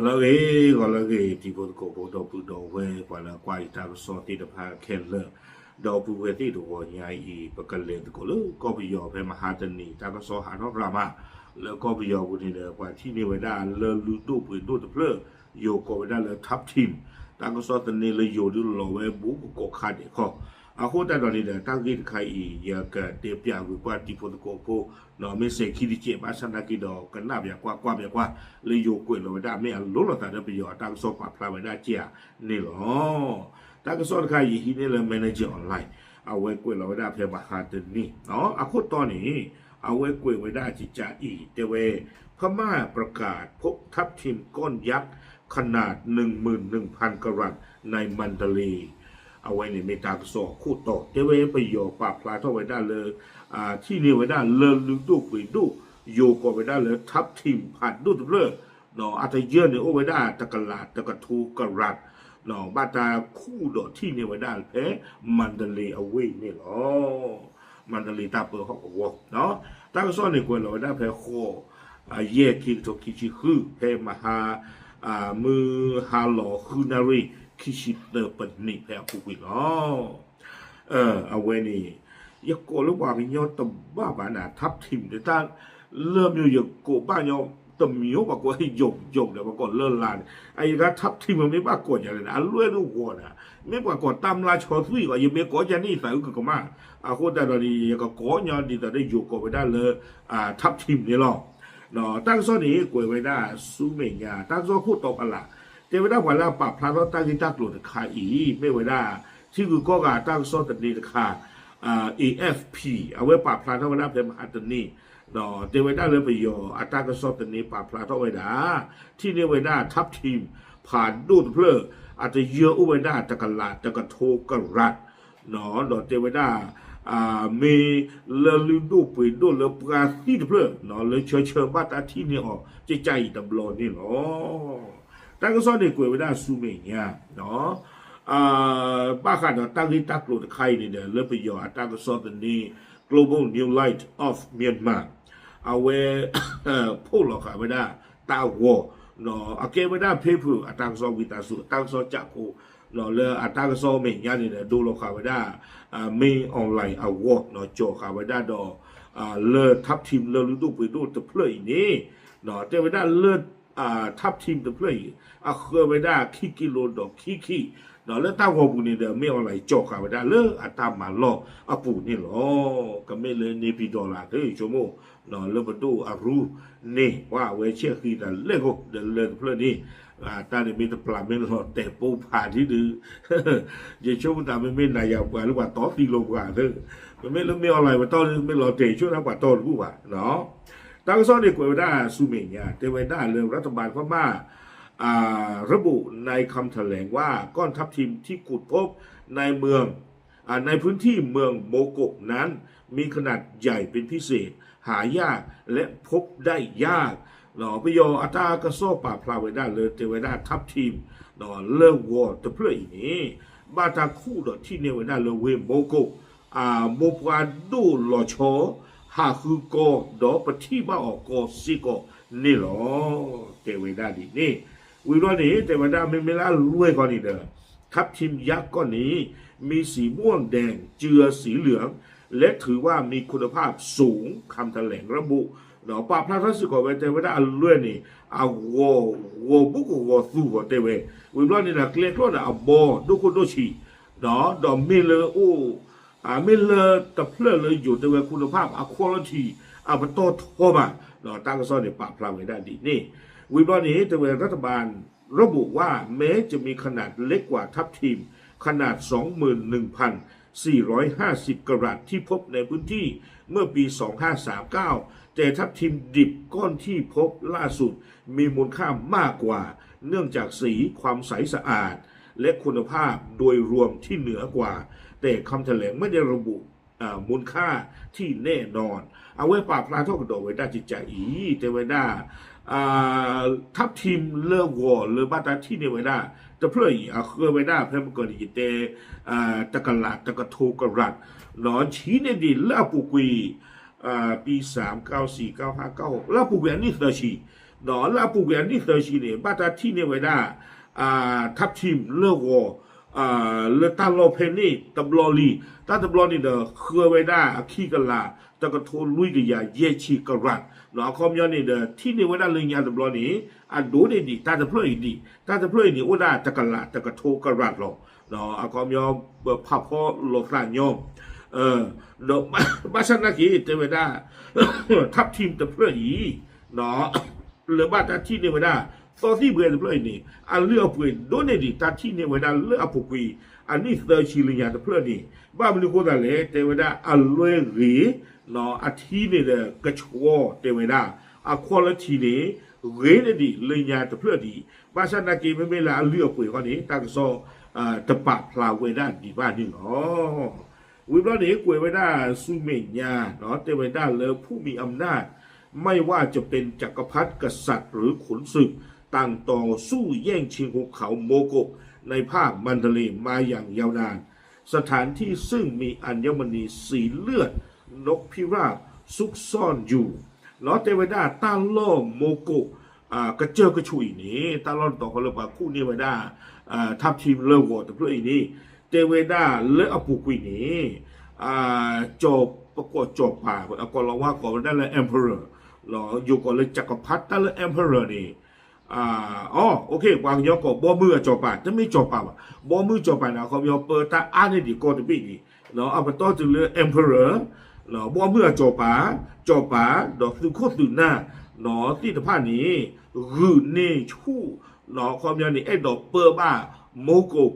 လၢအဂ့ၤ ဂီၤလၢအဂ့ၤ တံၤဖိသကိးဖိ ဒီပုၢ်ဒီဝဲၢ် ပှၤလၢကွၢ်ယတၢ်ကစီၣ်သ့ၣ်တဖၣ်ခဲလၢာ်, ဒီပုၢ်ဝဲၢ်သ့ၣ်တဂီၤညါအံၤ ပကလဲၤသကိးလၢကီၢ်ပယီၤဖဲမဟါတနံၤ တၢ်ကစီၣ်ဟးထီၣ်ရၤမး လၢကီၢ်ပယီၤပူၤန့ၣ်ဒီး ပှၤထံၣ်န့ၢ်ဝဲဒၣ်လၢလုၢ်ဒိၣ်ပှ့ၤဒိၣ်တဖျၢၣ် ယိၤကိးဝဲဒၣ်လၢ Top Team တၢ်ကစီၣ်သန့လၢယိၤဒုးလီၤဝဲဘူးကကိးခါဒဲးခီ, အဃိသတးဒီးန့ၣ်ဒီး တၢ်ဂ့ၢ်တခါအံၤ ယကတဲပျးကွၢ်တံၤဖိသကိးဖိ မ့ၢ်စဲၤခံတကဲး ဘၣ်ဆၣ်သနာ်က့ဒီး ကနၣ်ပၠးကွၢ်ကွၢ်ပၠးကွၢ် လၢယိၤကွဲးလီၤဝဲဒၣ်မ့ၢ်အလိၤလိာ်သးလၢပယီၤအတၢ်ကစီၣ်ပာ်ဖျါဝဲဒၣ်ကၠးန့ၣ်လီၤ. တၢ်ကစီၣ်တခါယဟံးန့ၢ်လၢ Manager Online အဝဲကွဲးလီၤဝဲဒၣ်ဖဲမဟါတနံၤ, အခိၣ်တီန့ၣ် အဝဲကွဲးဝဲဒၣ်ကၠးအံၤ တဲဝဲ พม่าประกาศพบทับทิมก้อนยักษ์ขนาดหนึ่งหมื่นหนึ่งพันกะรัตในมันดาเลย์ အဝဲန့ၣ်မ့ၢ်တၢ်ကစီၣ်အခိၣ်တီ တဲဝဲပယီၤပာ်ဖျါထီၣ်ဝဲဒၣ်လၢ ထံၣ်န့ၢ်ဝဲဒၣ်လၢလုၢ်ဒိၣ်ပှ့ၤဒိၣ် ယိၤကိးဝဲဒၣ်လၢ Top Team ဖးဒိၣ်တဖျၢၣ်, အတယၢၢ်န့ၣ်အိၣ်ဝဲဒၣ်တကလးတကထိကရၣ်, ဘၣ်တၢ်ခူၣ်ဒီးထံၣ်န့ၢ်ဝဲဒၣ်ဖဲ မန္တလေးအဝ့ၢ်န့ၣ်လီၤ. မန္တလေးတၢ်ပၢဟီၣ်ကဝီၤ, တၢ်ကစီၣ်န့ၣ်ကွဲးလီၤဝဲဒၣ်ဖဲဃိး ယဲၢ် ခံကထိခံဆံဃု ဖဲမဟါ မုၢ်ဟါလီၤဃုနၣ်ရံၣ် ခံဆံသၢပနံးဖဲအပူၤကွံာ်လီၤ. အဝဲန့ၣ် ယကိးလၢပှၤကညီတဘၣ်ဘၣ်နၤ Top Team တၢ်လၢမ့ၢ်ယကိးဘၣ်ညီ တမံၤအိၣ် ပှၤကိးယိာ်ယိာ်ဒီး ပှၤကိးလၢလါန့ၣ် အယက Top Team မ့ၢ်ဘၣ်ကိးယၤန့ၣ် အလွဲၢ်ဒိၣ်ဂီၤနၤ, မ့ၢ်ပှၤကိးတၢ်မျၢ်ဆီသွံၣ်အီၤ ယမ့ၢ်ကိးယၤန့ၣ် ယသးအုးကကမၣ်, အဃိသတးဒီးန့ၣ် ယကကိးညီဒ်သိးဒီးယိၤကိးဝဲဒၣ်လၢ Top Team န့ၣ်လီၤ. တၢ်ကစီၣ်န့ၣ် ကွဲးဝဲဒၣ်ဆူမဲာ်ညါ တၢ်ကစီၣ်ခိၣ်တီဖးလၢ်, တဲဝဲဒၣ်ပှၤလၢအပာ်ဖျါထီၣ်တၢ်ဂ့ၢ်တၢ်ကျိၤတခါအံၤ မ့ၢ်ဝဲဒၣ် ထံဂုၤကီၢ်ဂၤတၢ်ကစီၣ်သန့တခါ A F P အဝဲပာ်ဖျါထီၣ်ဝဲဒၣ်ဖဲမဟါတနံၤ, တဲဝဲဒၣ်လၢပယီၤအတၢ်ကစီၣ်သန့ပာ်ဖျါထီၣ်ဝဲဒၣ် ထံၣ်န့ၢ်ဝဲဒၣ် Top Team ဖးဒိၣ်တဖျၢၣ် အတယၢၢ်အိၣ်ဝဲဒၣ်တကလးတကထိကရၣ်, ဒီးတဲဝဲဒၣ် မ့ၢ်လၢလုၢ်ဒိၣ်ပှ့ၤဒိၣ်လၢပှၤသံတဖျၢၣ် လၢဆၢဆၢဘၣ်တၢ်ထံၣ်န့ၢ်အီၤ ကကၢ်အံၤတဘျီန့ၣ်လီၤ. တၢ်ကစီၣ်န့ၣ်ကွဲးဝဲဒၣ်ဆူမဲာ်ညါ ဘၣ်ဃးဒီးတၢ်ဂ့ၢ်တၢ်ကျိၤတခါအံၤန့ၣ်ဒီး လၢပယီၤအတၢ်ကစီၣ်သန့ Global New Light of Myanmar အဝဲ ဖီၣ်လီၤဃာ်ဝဲဒၣ်တၢ်ဂီၤ, အကဲဝဲဒၣ်ဖ့ဖုအတၢ်ကစီၣ်ဝံသးစူၤ အတၢ်ကစီၣ်ကၠးခိၣ်, လၢအတၢ်ကစီၣ်မဲာ်ညါန့ၣ်ဒီး ဒိလီၤဃာ်ဝဲဒၣ် Mail Online အဂီၢ် ကၠီၤဃာ်ဝဲဒၣ်ဒီး လၢ Top Team လၢလုၢ်ဒိၣ်ပှ့ၤဒိၣ်တဖျၢၣ်အံၤန့ၣ် တဲဝဲဒၣ်လၢ Top Team တဖျၢၣ်အံၤ အဃၢဝဲဒၣ်ခံကံလိဒီးခံခံ, လၢတၢ်ဂီၤပူၤန့ၣ်ဒီး Mail Online ကၠီၤဃာ်ဝဲဒၣ်လၢအတၢ်မၤလီၢ်အပူၤန့ၣ်လီၤ. ကမ့ၢ်လၢ နေပြည်တော် လၢ် သ့ၣ်ဆိကမိၣ် လၢပဒိၣ်အရူန့ၣ် ပှၤအဝဲဆဲးဃံသးလဲၣ်ဃိ ဒီးလၢတဖျၢၣ်န့ၣ် တၢ်န့ၣ်မ့ၢ်တပျၢ်မ့ၢ်လီၤတဲာ်ပိၢ်ဖးဒ်ဒီး ယဆိကမိၣ်သးမ့မ့ၢ်နၤယၤပှၤလၢပှၤတီသံလိာ်ပှၤသ့, မ့မ့ၢ်လၢ Mail Online ပတီၢ် မ့ၢ်လီၤတဲာ်ဆိနၢ်ပှၤတီတဘူၣ်ဘၣ်. တၢ်ကစီၣ်န့ၣ်ကွဲးဝဲဒၣ်ဆူမဲာ်ညါ တဲဝဲဒၣ်လၢ รัฐบาลพม่า ระบุในคำแถลงว่า ก้อนทับทิมที่ขุดพบในเมือง อ่า ในพื้นที่เมืองโมโกะนั้น มีขนาดใหญ่เป็นพิเศษ หายาก และพบได้ยาก ပယီၤအတၢ်ကစီၣ်ပာ်ဖျါဝဲဒၣ်လၢတဲဝဲဒၣ် Top Team လၢဂီၤတဖျၢၣ်အံၤန့ၣ် ဘၣ်တၢ်ခူၣ်ဒီးထံၣ်န့ၢ်ဝဲဒၣ်လၢဝ့ၢ်မိၢ်ကိၣ် အမိၢ်ပှၢ်ဒိၣ်လီၤဆီ ဟးဃုကီၢ် ဒီးပထံၣ်ဘၣ်အီၤကီၢ်စ့ၢ်ကီးန့ၣ်လီၤ. တဲဝဲဒၣ်ဒ်န့ၣ် ဝံၤဘျီန့ၣ် တဲဝဲဒၣ်မ့မ့ၢ်လၢအလွဲၢ်ဃီန့ၣ်ဒီး ทับทิมยักษ์ก้อนนี้ มีสีม่วงแดงเจือสีเหลือง และถือว่ามีคุณภาพสูง คำแถลงระบุ ဒီးပာ်ဖျါထီၣ်စ့ၢ်ကီးဝဲတဲဝဲဒၣ်အလွဲၢ်န့ၣ် အဂီၤ ဂီၤဘူးကဂီၤသူၣ်ဂီၤတဲဝဲ, ဝံၤဘျီန့ၣ်ဒီးကျဲကျီၢ်ဒီးအဘီဒိၣ်ခိၣ်ဒိၣ်ဆံး, ဒီးမ့ၢ်လၢအိၣ် မ့ၢ်လၢတဖျၢၣ်လၢယိၤတဲဝဲ คุณภาพ အ quality အပတီၢ်ထီဘၣ်, ဒီးတၢ်ကစီၣ်န့ၣ်ပာ်ဖျါဝဲဒၣ်ဒ်န့ၣ်, ဝံၤဘျီန့ၣ် တဲဝဲ รัฐบาลระบุว่า แม้จะมีขนาดเล็กกว่าทับทิม ขนาด สองหมื่นหนึ่งพันสี่ร้อยห้าสิบกะรัต ที่พบในพื้นที่เมื่อปี สองห้าสามเก้า แต่ทับทิมดิบก้อนที่พบล่าสุดมีมูลค่ามากกว่า เนื่องจากสี ความใสสะอาด และคุณภาพโดยรวมที่เหนือกว่า แต่คำแถลงไม่ได้ระบุ มูลค่าที่แน่นอน အဝဲပာ်ဖျါထီၣ်ကဒီးဝဲဒၣ်ကကးအံၤ တဲဝဲဒၣ် ทับทิม လၢဂီၤလၢဘၣ်တၢ်ထံၣ်န့ၢ်ဝဲဒၣ် တဖျၢၣ်အံၤ အဃၢဝဲဒၣ်ဖဲမကီၢ်န့ၣ်ယတဲ တကလးတကထိကရၣ် ဒီးဆံးန့ၢ်ဒံးလၢအပူၤကွံာ် ပီ သၢမ် ကၠီ သီ ကၠီ ဟး ကၠီ လၢအပူၤကွံာ်အနံၣ်သၢဆံ လၢအပူၤကွံာ်အနံၣ်သၢဆံန့ၣ် ဘၣ်တၢ်ထံၣ်န့ၢ်ဝဲဒၣ် ထပ်ထံးလၢဂီၤ လၢတၢ်လီၢ်ဖဲန့ၣ်တဘျီလံ. တၢ်တဘျီန့ၣ်ဒီး ဃၢဝဲဒၣ်အခံကလး တကထိလွံၢ်ကယၤယဲၢ်ဆံကရၣ်. အခီပညီန့ၣ်ဒီး ထံၣ်န့ၢ်ဝဲဒၣ်လၢညါတဘျီန့ၣ် အဒိၣ်န့ၢ်ဒံးတၢ်တဖျၢၣ်အံၤဒံး. တၢ်တဖျၢၣ်အံၤန့ၣ် အိၣ်ဒၣ်တကလးတကထိကရၣ်လီၤ. အခီပညီ ဖးဖီလိာ်သးညီ ဒီးဘၣ်ဆၣ်နာ်က့ၤ တဲဝဲဒၣ် ထပ်ထံးတဖျၢၣ်အံၤ လၢဘၣ်တၢ်ထံၣ်န့ၢ်ဝဲဒၣ် သီသံၣ်ဘှဲတဖျၢၣ်အံၤန့ၣ် အလုၢ်အပှ့ၤဒိၣ်န့ၢ်ဒံး တၢ်ထံၣ်န့ၢ်ဝဲဒၣ်လၢအပူၤကွံာ် အနံၣ်သၢဆံလၢညါတဖျၢၣ်န့ၣ် ဘၣ်မနုၤဃိသတးလဲၣ် တဲဝဲဒၣ်အလွဲၢ်ဂ့ၤ အထံန့ၣ်ဒီးကဆှီတဲဝဲဒၣ် အ quality န့ၣ် ဂ့ၤန့ၢ်ဒံးလၢညါတဖျၢၣ်ဒံး. ဘၣ်ဆၣ်နာ်က့ၤ မ့မ့ၢ်လၢအလုၢ်အပှ့ၤဃီန့ၣ် တၢ်ကစီၣ် တပာ်ဖျါဝဲဒၣ်ဒံးဘၣ်န့ၣ်လီၤ. ဝံၤဘျီန့ၣ် ကွဲးဝဲဒၣ်ဆူမဲာ်ညါ တဲဝဲဒၣ်လၢ ผู้มีอำนาจ ไม่ว่าจะเป็นจักรพรรดิกษัตริย์หรือขุนศึก ต่างต่อสู้แย่งชิงหุบเขาโมโกะในภาคมันดาเลย์มาอย่างยาวนาน สถานที่ซึ่งมีอัญมณีสีเลือดนกพิราบซุกซ่อนอยู่ တဲဝဲဒၣ်တၢ်လီၢ်မိကိး ကစၢၢ်ကဆူးအံၤန့ၣ် တၢ်လီၢ်တတီၤဃီလၢပှၤခူၣ်န့ၢ်ဝဲဒၣ် ထပ်ထံးလၢဂီၤတဖျၢၣ်အံၤန့ၣ် တဲဝဲဒၣ်လၢအပူၤကွံာ်န့ၣ် စီၤပကိးစီၤပၤ အကိးလီၤဝါကိးဝဲဒၣ်လၢ emperor ယိၤကိးလၢ จักรพรรดิ တၢ်လၢ emperor န့ၣ် အ ပှၤကညီကိးဘီမုၢ်အစီၤပၤ တမ့ၢ်စီၤပၤဘၣ်. ဘီမုၢ်စီၤပၤန့ၣ် အခီပညီပၢတၢ်အါန့ၢ်ဒံးကီၢ်တဘ့ၣ်န့ၣ် အပတီၢ်တုၤလၢ emperor ဘီမုၢ်အစီၤပၤ စီၤပၤ ဒီးသုးခိၣ်သုးနၢ် သ့ၣ်တဖၣ်န့ၣ် ဂုာ်န့ၢ်ဆူၣ် အခီပညီန့ၣ် အဲၣ်ဒိးပၢဘၣ်မိကိး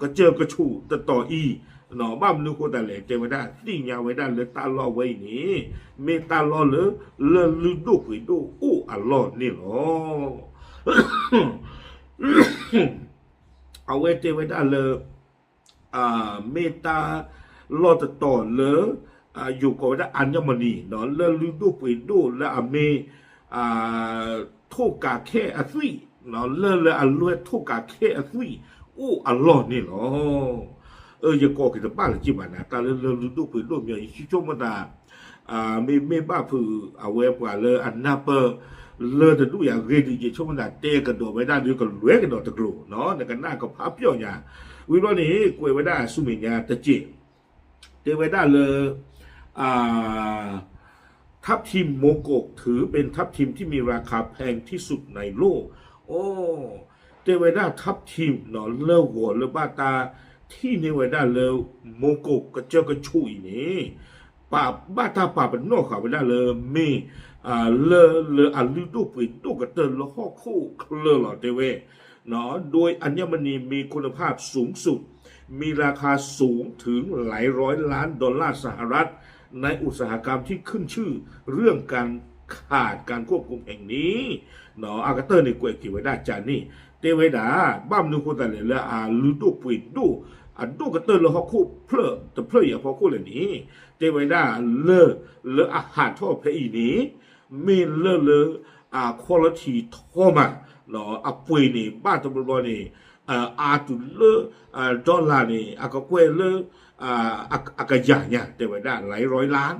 ကစၢၢ်ကဆူးတတီၤအံၤ ဘၣ်မနုၤဃိသတးလဲၣ် တဲဝဲဒၣ်သ့ၣ်ညါဝဲဒၣ်လၢတၢ်လီၢ်ဝဲအံၤန့ၣ် မ့ၢ်တၢ်လီၢ်လၢ လၢၢ်လုၢ်ဒိၣ်ပှ့ၤဒိၣ်အိၣ်အလီၢ်န့ၣ်လီၤ. အဝဲတဲဝဲဒၣ်လၢ မ့ၢ်တၢ်လီၢ်တတီၤလၢ ယိၤကိးဝဲဒၣ် อัญมณี လၢၢ်လုၢ်ဒိၣ်ပှ့ၤဒိၣ်လၢအမ့ၢ် ထိၣ်ကးခဲၣ်အသွံၣ် လၢၢ်လၢအလွဲၢ်ထိၣ်ကးခဲၣ်အသွံၣ် အိၣ်အလီၢ်န့ၣ်လီၤ. ယကိးက့ၤတဘၣ်လၢၤက့ဘၣ်နၤ တၢ်လၢလၢၢ်လုၢ်ဒိၣ်ပှ့ၤဒိၣ်မ့ၢ် ယဆိကမိၣ်သး မ့မ့ၢ်ဘၣ်ဖုး အဝဲပှၤလၢအနၢ်ပၢၢ် လၢၢ်တဒူၣ်အံၤအဂ့ၢ်ဒ် ယဆိကမိၣ်သးတဲကဒီးဝဲဒၣ်ဒီးကလွဲကဒီးတကျိၤ နကနၣ်ကဖးပျီၣ်ညါ. ဝံၤဘျီန့ၣ် ကွဲးဝဲဒၣ်ဆူမဲာ်ညါတစဲး တဲဝဲဒၣ်လၢ ทับทิมมงกุฎถือเป็นทับทิมที่มีราคาแพงที่สุดในโลก အိ တဲဝဲဒၣ် ทับทิม လၢၢ်ဂီၤလၢဘၣ်တၢ်ထံၣ်န့ၢ်ဝဲဒၣ်လၢ မိကိး ကစၢၢ်ကဆူးအံၤန့ၣ် ဘၣ်တၢ်ပာ်ပနီၣ်ဃာ်ဝဲဒၣ်လၢမ့ၢ် လၢၢ်လၢအလုၢ်ဒိၣ်ပှ့ၤဒိၣ်ကတၢၢ်လၢဟီၣ်ခိၣ်ချၢလီၤ တဲဝဲ โดยอัญมณีมีคุณภาพสูงสุด มีราคาสูงถึงหลายร้อยล้านดอลลาร์สหรัฐ ในอุตสาหกรรมที่ขึ้นชื่อเรื่องการขาดการควบคุมแห่งนี้ အကတၢၢ်န့ၣ်ကွဲးက့ၤဝဲဒၣ်ကန့ၣ် တဲဝဲဒၣ် ဘၣ်မနုၤဃိသတးလဲၣ်လၢအလုၢ်ဒိၣ်ပှ့ၤဒိၣ် အဒိၣ်ကတၢၢ်လၢဟီၣ်ခိၣ်ဖျၢၣ်တဖျၢၣ်အံၤအဖီခိၣ်လဲၣ်န့ၣ် တဲဝဲဒၣ်လၢၢ်လၢအဟးထီၣ်ဖဲအံၤန့ၣ် မ့ၢ်လၢၢ်လၢ အ quality ထီမး အပှ့ၤန့ၣ် ဘၣ်တဘျီဘျီန့ၣ် အါတုၤလၢ dollar န့ၣ် အကကွဲၢ်လၢ အကယၤညါ တဲဝဲဒၣ် หลายร้อยล้าน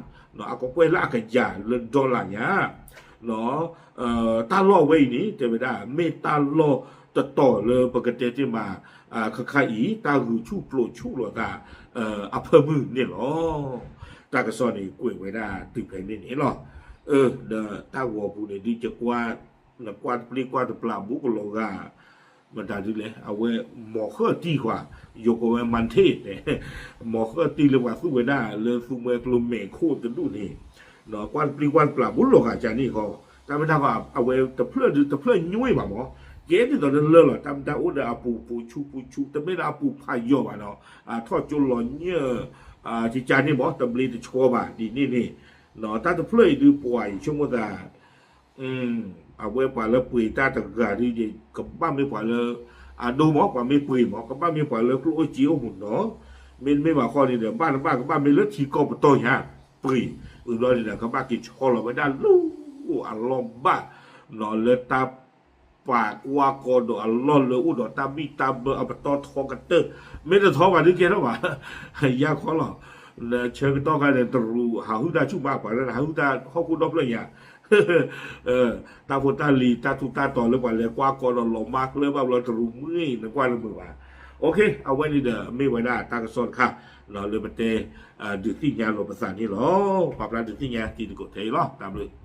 အကကွဲၢ်လၢအကယၤလၢ dollar ညါ တၢ်လီၢ်ဝဲအံၤန့ၣ် တဲဝဲဒၣ် မ့ၢ်တၢ်လီၢ်တတီၤလၢပကတဲတ့ၢ်မး ခါခါအံၤ တၢ်ဂုာ်ဆူၣ်ပျိးဆူၣ်လိာ်သး အဖၢမုၢ်န့ၣ်လီၤ. တၢ်ကစီၣ်န့ၣ်ကွဲးဝဲဒၣ်တုၤဖဲန့ၣ်န့ၣ်လီၤ. ဒီးတၢ်ဂီၤပူၤန့ၣ် ဒ်ယကွၢ် နကွၢ်တပျ့ၤကွၢ်တပျၢ်ဘူးကလီၤဂာ် မတၤဒ်လဲၣ် အဝဲ မီၤဃၢၣ်တံၢ်ဃီ ယိၤကိးဝဲ မၣ်ထ့ၣ် တဲ မီၤဃၢၣ်တံၢ်လၢပှၤသူဝဲဒၣ် လၢသူမှဲကျိမဲာ်ခိၣ်တဒူၣ်န့ၣ် ကွၢ်တပျ့ၤကွၢ်တပျၢ်ဘူးလီၤဂာ်ကန့ၣ်ဃီ တၢ်မ့ၢ်တၢ်ဃီ အဝဲတဖျၢၣ်ဒုတဖျၢၣ်ညွံဘၣ်မး ကဲဒ်သိးလၢလၢၢ်လီၤ တၢ်မ့ၢ်တၢ်အိၣ်ဒီးအပူၤပူၤဆူပူၤဆူ တမ့ၢ်လၢအပူၤဖးယိာ်ဘၣ်နီၤ ထီၣ်ကၠိလီၤညၢၣ် ကကန့ၣ်မး တဘျ့တဆှီဘၣ်ဒ်န့ၣ်န့ၣ် တၢ်တဖျၢၣ်အံၤဒုပှၤအံၤဆိကမိၣ်သး အဝဲပှၤလၢပှ့ၤတၢ်တဂၤဒ် ကဘၣ်မ့ၢ်ပှၤလၢ အဒိမး ပှၤမ့ၢ်ပှ့ၤမး ကဘၣ်မ့ၢ်ပှၤလၢကျိၣ်အိၣ်စ့အိၣ်မးနီၤ မ့တမ့ၢ်ဘၣ်ဃီန့ၣ်ဒီး ဘၣ်တဘၣ်ကဘၣ်မ့ၢ်လၢထံကီၢ်ပတီၢ်ညါ ပှ့ၤ ဝံၤဘျီန့ၣ်ဒီး ကဘၣ်က့ၤဆီလီၤဝဲဒၣ်လၢအလီၢ်ဘၣ် လၢတၢ်ပာ်ကွၢ်ကီဒီးအလီၢ်လၢအိၣ်ဒီးတၢ်ဘံၣ်တၢ်ဘၢ အပတီၢ်ထီကတၢၢ် မ့ၢ်တထီဘၣ်ဒုကဲထီၣ်ဘၣ် ယါခီလီၤ ဆၢကတီၢ်ခါန့ၣ် တရူးဟးဟုၣ်တၢ်ဆူၣ်မး ပှၤလၢဟးဟုၣ်တၢ်ဟီၣ်ခိၣ်ဒီဖျၢၣ်ညါ တၢ်ဖိတၢ်လံၤ တၢ်ထူးတၢ်တီၤလၢပှၤလဲၤကွၢ်ကီဒီးလီၤမၢ်ကျၢၢ်ဘၣ်ဘျီတရူးမုၢ်အံၤ နကွၢ်တမုာ်ဘၣ်. အဝဲန့ၣ်ဒီး မ့ၢ်ဝဲဒၣ်တၢ်ကစီၣ်တခါ လၢပတဲ ဒုးသ့ၣ်ညါလိာ်ပသးန့ၣ်လီၤ. ပာ်ဖျါဒုးသ့ၣ်ညါတံၤသကိးထဲအံၤလီၤ. တၢ်ဘျုး